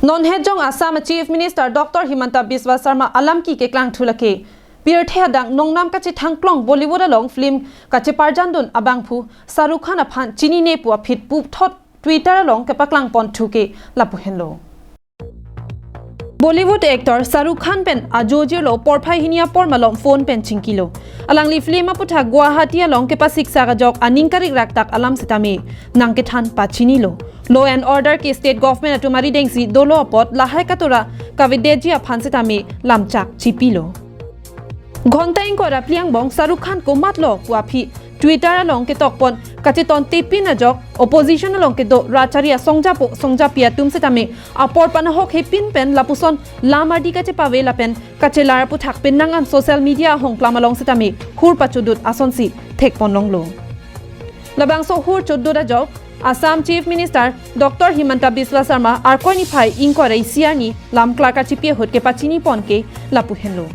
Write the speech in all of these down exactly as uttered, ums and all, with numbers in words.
Non het jong Assam Chief Minister Doctor Himanta Biswa Sarma alamki keklangthu lake pirthe adang nongnam kachethangklong Bollywood along film kacheparjandun abangphu Shah Rukh Khan aphan chinine pu aphi puthot Twitter along kepaklangponthu ke lapu henlo. Bollywood actor Shah Rukh Khan pen ajo jirlo porphai hini apor malom phone pen chingkilo. Alangli film aputhak Guwahati along kepasiksak ajok aning karikrak tak alam setame nangkethan pachinilo. Law and order ke state government atum aridengsi dolo apot lahai katura kavedetji aphan setame lamchak chipilo. Ghonta ingkoi ra phli angbong Shah Rukh Khan komatlo pu aphi Twitter along ketokpon kachetongtepin ajok opposition along kedo rachari asongjapo songjapi atum setame apor panahok hepin pen lapuson lam ardi kachepave lapen kachelar aputhak penang an social media ahongklam along setame hur pachodut asonsi thekponlonglo. Labangso hur chodut ajok Assam Chief Minister Doctor Himanta Biswa Sarma Arkoi niphai ingkoi ra isi arni lam klar kachipi ahut kepachinipon ke lapu henlo.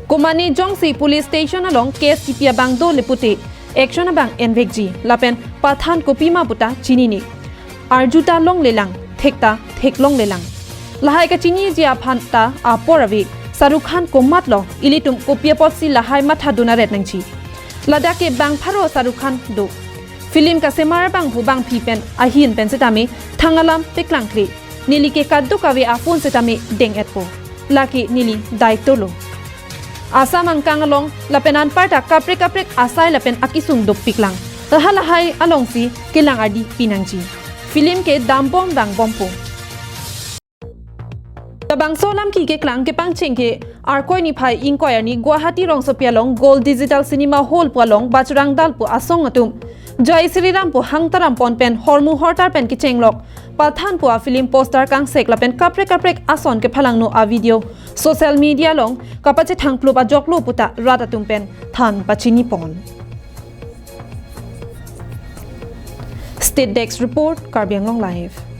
Komane jongsi police station along case chipi abang dole pute action abang envekji lapen pathan kopima puta chinine. Arjuta longlelang, thekta theklonglelang. Lahai kachiniji aphan ta apor ave Shah Rukh Khan komatlo, ilitum kopi apotsi lahai mathadun aret nangji. Ladak ke bang pharo Shah Rukh Khan do. Film kasemar bangphu bangphi pen ahin pen setame thang alam peklang kle. Neli ke kadokave aphone setame deng-etpo. Lake neli daitolo. Assam angkang along lapen anparta kaprek kaprek asai lapen akesung dopiklang. Lahai lahai alongsi kelang ardi pinangji. Film ke dambom vangbompo. Labangso alamki keklang kepangcheng ke Arkoi niphai ingkoi arni Guwahati rongsopi along Gold Digital Cinema Hall pu along Bajrang Dal pu asong atum Jai Shri Ram pu hangtarampon pen hormu hortar pen kechenglok Pathan pu afilm poster kangsek lapen kaprek kaprek ason kephalangno avideo social media along kapachethangplup ajoklo puta rat atum pen than pachinipon. State Desk Report, Karbi Anglong Live.